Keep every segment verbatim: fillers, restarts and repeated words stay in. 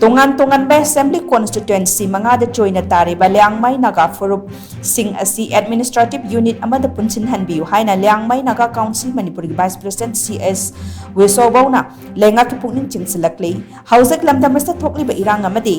ꯇꯣꯉꯥꯟ ꯇꯣꯉꯥꯟꯕ ꯑꯦꯁꯦꯝꯕ꯭ꯂꯤ ꯀꯣꯟꯁꯇꯤꯇ꯭ꯋꯦꯟꯁꯤ ꯃꯉꯥꯗ ꯆꯣꯏꯅ ꯇꯥꯔꯤꯕ ꯂꯤꯌꯥꯡꯃꯩ ꯅꯥꯒꯥ ꯐꯨꯔꯨꯞꯁꯤꯡ ꯑꯁꯤ ꯑꯦꯗꯃꯤꯅꯤꯁꯇ꯭ꯔꯦꯇꯤꯚ ꯌꯨꯅꯤꯠ ꯑꯃꯗ ꯄꯨꯟꯁꯤꯟꯍꯟꯕꯤꯌꯨ ꯍꯥꯏꯅ ꯂꯤꯌꯥꯡꯃꯩ ꯅꯥꯒꯥ ꯀꯥꯎꯟꯁꯤꯜ ꯃꯅꯤꯄꯨꯔꯒꯤ ꯚꯥꯏꯁ ꯄ꯭ꯔꯦꯁꯤꯗꯦꯟꯠ ꯁꯤ ꯑꯦꯁ ꯋꯦꯁꯣꯕꯧꯅ ꯂꯩꯉꯥꯛꯀꯤ ꯄꯨꯛꯅꯤꯡ ꯆꯤꯡꯁꯤꯜꯂꯛꯂꯤ꯫ ꯍꯧꯖꯤꯛ ꯂꯝꯗꯝ ꯑꯁꯤꯗ ꯊꯣꯛꯂꯤꯕ ꯏꯔꯥꯡ ꯑꯃꯗꯤ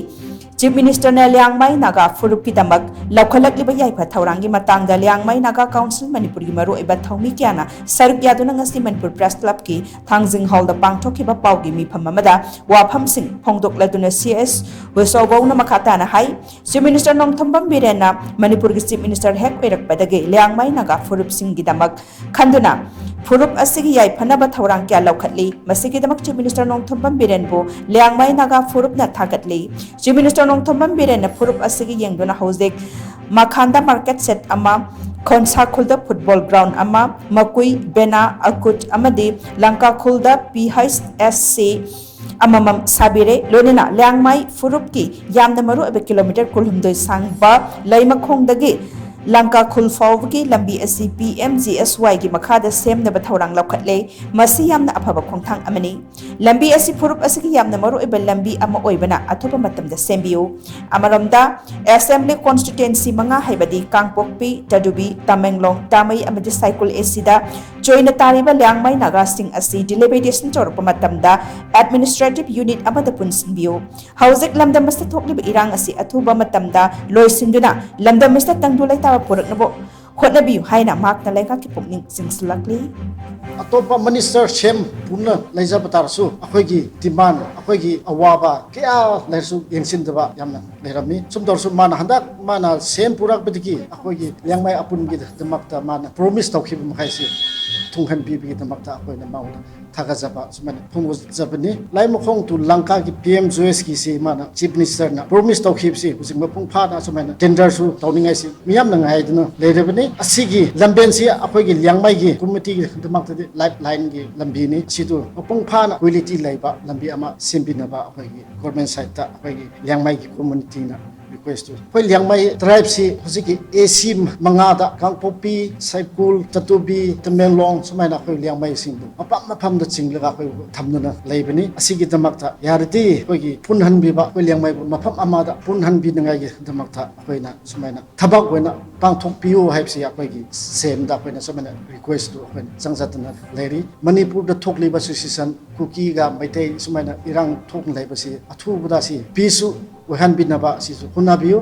ꯆꯤꯐ ꯃꯤꯅꯤꯁꯇꯔꯅ ꯂꯤꯌꯥꯡꯃꯩ ꯅꯥꯒꯥ ꯐꯨꯔꯨꯞꯀꯤꯗꯃꯛ ꯂꯧꯈꯠꯂꯛꯂꯤꯕ ꯌꯥꯏꯐ ꯊꯧꯔꯥꯡꯒꯤ ꯃꯇꯥꯡꯗ ꯂꯤꯌꯥꯡꯃꯩ ꯅꯥꯒꯥ ꯀꯥꯎꯟꯁꯤꯜ ꯃꯅꯤꯄꯨꯔꯒꯤ ꯃꯔꯨꯑꯣꯏꯕ ꯊꯧꯃꯤ ꯀꯌꯥꯅ ꯁꯔꯨꯛ ꯌꯥꯗꯨꯅ ꯉꯁꯤ ꯃꯅꯤꯄꯨꯔ ꯄ꯭ꯔꯦꯁ ꯀ꯭ꯂꯕꯀꯤ ꯊꯥꯡꯖꯤꯡ ꯍꯣꯜꯗ ꯄꯥꯡꯊꯣꯛꯈꯤꯕ ꯄꯥꯎꯒꯤ ꯃꯤꯐꯝ ꯑꯃꯗ ꯋꯥꯐꯝꯁꯤꯡ ꯐꯣꯡꯗꯣꯛꯂꯗꯨꯅ ꯁꯤ ꯑꯦꯁ ꯋꯦꯁꯣꯕꯧꯅ ꯃꯈꯥ ꯇꯥꯅ ꯍꯥꯏ, ꯆꯤꯐ ꯃꯤꯅꯤꯁꯇꯔ ꯅꯣꯡꯊꯣꯝꯕꯝ ꯕꯤꯔꯦꯟꯅ ꯃꯅꯤꯄꯨꯔꯒꯤ ꯆꯤꯐ ꯃꯤꯅꯤꯁꯇꯔ ꯍꯦꯛ ꯑꯣꯏꯔꯛꯄꯗꯒꯤ ꯂꯤꯌꯥꯡꯃꯩ ꯅꯥꯒꯥ ꯐꯨꯔꯨꯞꯁꯤꯡꯒꯤꯗꯃꯛ ꯈꯟꯗꯨꯅ ꯐꯨꯔꯨꯞ ꯑꯁꯤꯒꯤ ꯌꯥꯏꯐꯅꯕ ꯊꯧꯔꯥꯡ ꯀꯌꯥ ꯂꯧꯈꯠꯂꯤ꯫ ꯃꯁꯤꯒꯤꯗꯃꯛ ꯆꯤꯐ ꯃꯤꯅꯤꯁꯇꯔ ꯅꯣꯡꯊꯣꯝꯕꯝ ꯕꯤꯔꯦꯟꯕꯨ ꯂꯤꯌꯥꯡꯃꯩ ꯅꯥꯒꯥ ꯐꯨꯔꯨꯞꯅ ꯊꯥꯒꯠꯂꯤ꯫ ꯆꯤꯐ ꯃꯤꯅꯤꯁꯇꯔ ꯅꯣꯡꯊꯣꯝꯕꯝ ꯕꯤꯔꯦꯟꯅ ꯐꯨꯔꯨꯞ ꯑꯁꯤꯒꯤ ꯌꯦꯡꯗꯨꯅ ꯍꯧꯖꯤꯛ ꯃꯈꯥꯟꯗ ꯃꯥꯔꯀꯦꯠ ꯁꯦꯠ ꯑꯃ, ꯈꯣꯟꯁꯥꯈꯨꯜꯗ ꯐꯨꯠꯕꯣꯜ ꯒ꯭ꯔꯥꯎꯟ ꯑꯃ, ꯃꯀꯨꯏ, ꯕꯦꯅꯥ, ꯑꯀꯨꯠ ꯑꯃꯗꯤ ꯂꯪꯀꯥꯈꯨꯜꯗ ꯄꯤ ꯍꯩꯆ ꯑꯦꯁ ꯁꯤ ꯑꯃꯃꯝ ꯁꯥꯕꯤꯔꯦ꯫ ꯂꯣꯏꯅꯅ ꯂꯤꯌꯥꯡꯃꯩ ꯐꯨꯔꯨꯞꯀꯤ ꯌꯥꯝꯅ ꯃꯔꯨꯑꯣꯏꯕ ꯀꯤꯂꯣꯃꯤꯇꯔ ꯀꯨꯟꯍꯨꯝꯗꯣꯏ ꯁꯥꯡꯕ ꯂꯩꯃꯈꯣꯡꯗꯒꯤ ꯂꯪꯀꯥꯈꯨꯜ ꯐꯥꯎꯕꯒꯤ ꯂꯝꯕꯤ ꯑꯁꯤ ꯄꯤ ꯑꯦꯝ ꯖꯤ ꯑꯦꯁ ꯋꯥꯏꯒꯤ ꯃꯈꯥꯗ ꯁꯦꯝꯅꯕ ꯊꯧꯔꯥꯡ ꯂꯧꯈꯠꯂꯦ꯫ ꯃꯁꯤ ꯌꯥꯝꯅ ꯑꯐꯕ ꯈꯣꯡꯊꯥꯡ ꯑꯃꯅꯤ꯫ ꯂꯝꯕꯤ ꯑꯁꯤ ꯐꯨꯔꯨꯞ ꯑꯁꯤꯒꯤ ꯌꯥꯝꯅ ꯃꯔꯨꯑꯣꯏꯕ ꯂꯝꯕꯤ ꯑꯃ ꯑꯣꯏꯕꯅ ꯑꯊꯨꯕ ꯃꯇꯝꯗ ꯁꯦꯝꯕꯤꯌꯨ꯫ ꯑꯃꯔꯣꯝꯗ, ꯑꯦꯁꯦꯝꯕ꯭ꯂꯤ ꯀꯣꯟꯁꯇꯤꯇ꯭ꯋꯦꯟꯁꯤ ꯃꯉꯥ, ꯍꯥꯏꯕꯗꯤ ꯀꯥꯡꯄꯣꯛꯄꯤ, ꯇꯥꯗꯨꯕꯤ, ꯇꯃꯦꯡꯂꯣꯡ, ꯇꯥꯃꯩ ꯑꯃꯗꯤ ꯁꯥꯏꯀꯨꯜ ꯑꯦꯁꯤꯗ ꯆꯣꯏꯅ ꯇꯥꯔꯤꯕ ꯂꯤꯌꯥꯡꯃꯩ ꯅꯥꯒꯥꯁꯤꯡ ꯑꯁꯤ ꯗꯤꯂꯤꯃꯤꯇꯦꯁꯟ ꯇꯧꯔꯛꯄ ꯃꯇꯝꯗ ꯑꯦꯗꯃꯤꯅꯤꯁꯇ꯭ꯔꯦꯇꯤꯚ ꯌꯨꯅꯤꯠ ꯑꯃꯗ ꯄꯨꯟꯁꯤꯟꯕꯤꯌꯨ꯫ ꯍꯧꯖꯤꯛ ꯂꯝꯗꯝ ꯑꯁꯤꯗ ꯊꯣꯛꯂꯤꯕ ꯏꯔꯥꯡ ꯑꯁꯤ ꯑꯊꯨꯕ ꯃꯇꯝꯗ ꯂꯣꯏꯁꯤꯟꯗꯨꯅ ꯂꯝꯗꯝ ꯑꯁꯤꯗ ꯇꯪꯗꯨ ꯂꯩꯇꯥꯕ ꯄꯨꯔꯛꯅꯕ ꯍꯣꯠꯅꯕꯤꯌꯨ ꯍꯥꯏꯅ ꯃꯍꯥꯛꯅ ꯂꯩꯉꯥꯛꯀꯤ ꯄꯨꯛꯅꯤꯡ ꯆꯤꯡꯁꯤꯜꯂꯛꯂꯤ꯫ ꯑꯇꯣꯞꯄ ꯃꯤꯅꯤꯁꯇꯔ ꯁꯦꯝ ꯄꯨꯝꯅ ꯂꯩꯖꯕ ꯇꯥꯔꯁꯨ, ꯑꯩꯈꯣꯏꯒꯤ ꯗꯤꯃꯥꯟ, ꯑꯩꯈꯣꯏꯒꯤ ꯑꯋꯥꯕ ꯀꯌꯥ ꯂꯩꯔꯁꯨ ꯌꯦꯡꯁꯤꯟꯗꯕ ꯌꯥꯝꯅ ꯂꯩꯔꯝꯃꯤ꯫ ꯁꯨꯝ ꯇꯧꯔꯁꯨ, ꯃꯥꯅ ꯍꯟꯗꯛ ꯃꯥꯅ ꯁꯦꯝ ꯄꯨꯔꯛꯄꯗꯒꯤ ꯑꯩꯈꯣꯏꯒꯤ ꯂꯤꯌꯥꯡꯃꯩ ꯑꯄꯨꯟꯒꯤꯗꯃꯛꯇ ꯃꯥꯅ ꯄ꯭ꯔꯣꯃꯤꯁ ꯇꯧꯈꯤꯕ ꯃꯈꯩꯁꯤ ꯊꯨꯡꯍꯟꯕꯤꯕꯒꯤꯗꯃꯛꯇ ꯑꯩꯈꯣꯏꯅ ꯃꯉꯣꯟꯗ ꯊꯥꯒꯠꯆꯕ ꯁꯨꯃꯥꯏꯅ ꯐꯣꯡꯗꯣꯛꯆꯕꯅꯤ꯫ ꯂꯥꯏꯃꯈꯣꯡ to ꯂꯪꯀꯥꯒꯤ ꯄꯤ ꯑꯦꯝ ꯖꯤ ꯑꯦꯁ ꯀꯤꯁꯤ ꯃꯥꯅ ꯆꯤꯐ ꯃꯤꯅꯤꯁꯇꯔꯅ ꯄ꯭ꯔꯣꯃꯤꯁ ꯇꯧꯈꯤꯕꯁꯤ ꯍꯧꯖꯤꯛ ꯃꯄꯨꯡ ꯐꯥꯅ ꯁꯨꯃꯥꯏꯅ ꯇꯦꯟꯗꯔꯁꯨ ꯇꯧꯅꯤꯡꯉꯥꯏꯁꯤ ꯃꯤꯌꯥꯝꯅ ꯉꯥꯏꯗꯨꯅ ꯂꯩꯔꯕꯅꯤ꯫ ꯑꯁꯤꯒꯤ ꯂꯝꯕꯦꯟꯁꯤ ꯑꯩꯈꯣꯏꯒꯤ ꯂꯤꯌꯥꯡꯃꯩꯒꯤ ꯀꯝꯃꯨꯅꯤꯇꯤꯒꯤꯗꯃꯛꯇꯗꯤ ꯂꯥꯏꯐ ꯂꯥꯏꯟꯒꯤ ꯂꯝꯕꯤꯅꯤ꯫ ꯁꯤꯗꯨ ꯃꯄꯨꯡ ꯐꯥꯅ ꯀ꯭ꯋꯥꯂꯤꯇꯤ ꯂꯩꯕ ꯂꯝꯕꯤ ꯑꯃ ꯁꯦꯝꯕꯤꯅꯕ ꯑꯩꯈꯣꯏꯒꯤ ꯒꯣꯔꯃꯦꯟ ꯁꯥꯏꯠꯇ ꯑꯩꯈꯣꯏꯒꯤ ꯂꯤꯌꯥꯡꯃꯩꯒꯤ ꯀꯝꯃꯨꯅꯤꯇꯤꯅ request ꯇꯨ꯫ ꯑꯩꯈꯣꯏ ꯂꯤꯌꯥꯡꯃꯩ tribe ꯁꯤ ꯍꯧꯖꯤꯛꯀꯤ A C ꯃꯉꯥꯗ ꯀꯥꯡꯄꯣꯛꯄꯤ, ꯁꯥꯏꯀꯨꯜ, ꯇꯥꯇꯨꯕꯤ, ꯇꯃꯦꯡꯂꯣꯡ ꯁꯨꯃꯥꯏꯅ ꯑꯩꯈꯣꯏ ꯂꯤꯌꯥꯡꯃꯩꯁꯤꯡꯗꯨ ꯃꯐꯝ ꯃꯐꯝꯗ ꯆꯤꯡꯂꯒ ꯑꯩꯈꯣꯏ ꯊꯝꯗꯨꯅ ꯂꯩꯕꯅꯤ꯫ ꯑꯁꯤꯒꯤꯗꯃꯛꯇ ꯌꯥꯔꯗꯤ ꯑꯩꯈꯣꯏꯒꯤ ꯄꯨꯟꯍꯟꯕꯤꯕ, ꯑꯩꯈꯣꯏ ꯂꯤꯌꯥꯡꯃꯩꯕꯨ ꯃꯐꯝ ꯑꯃꯗ ꯄꯨꯟꯍꯟꯕꯤꯅꯤꯡꯉꯥꯏꯒꯤꯗꯃꯛꯇ ꯑꯩꯈꯣꯏꯅ ꯁꯨꯃꯥꯏꯅ ꯊꯕꯛ ꯑꯣꯏꯅ ꯄꯥꯡꯊꯣꯛꯄꯤꯌꯨ ꯍꯥꯏꯕꯁꯤ ꯑꯩꯈꯣꯏꯒꯤ ꯁꯦꯝꯗ ꯑꯩꯈꯣꯏꯅ ꯁꯨꯃꯥꯏꯅ request ꯇꯨ ꯑꯩꯈꯣꯏꯅ ꯆꯪꯖꯗꯨꯅ ꯂꯩꯔꯤ꯫ ꯃꯅꯤꯄꯨꯔꯗ ꯊꯣꯛꯂꯤꯕ situation, ꯀꯨꯀꯤꯒ ꯃꯩꯇꯩ ꯁꯨꯃꯥꯏꯅ ꯏꯔꯥꯡ ꯊꯣꯛꯅ ꯂꯩꯕꯁꯤ ꯑꯊꯨꯕꯗ ꯁꯤ peace ꯁꯨ ꯑꯣꯏꯍꯟꯕꯤꯅꯕ ꯑꯁꯤꯁꯨ ꯍꯣꯠꯅꯕꯤꯌꯨ꯫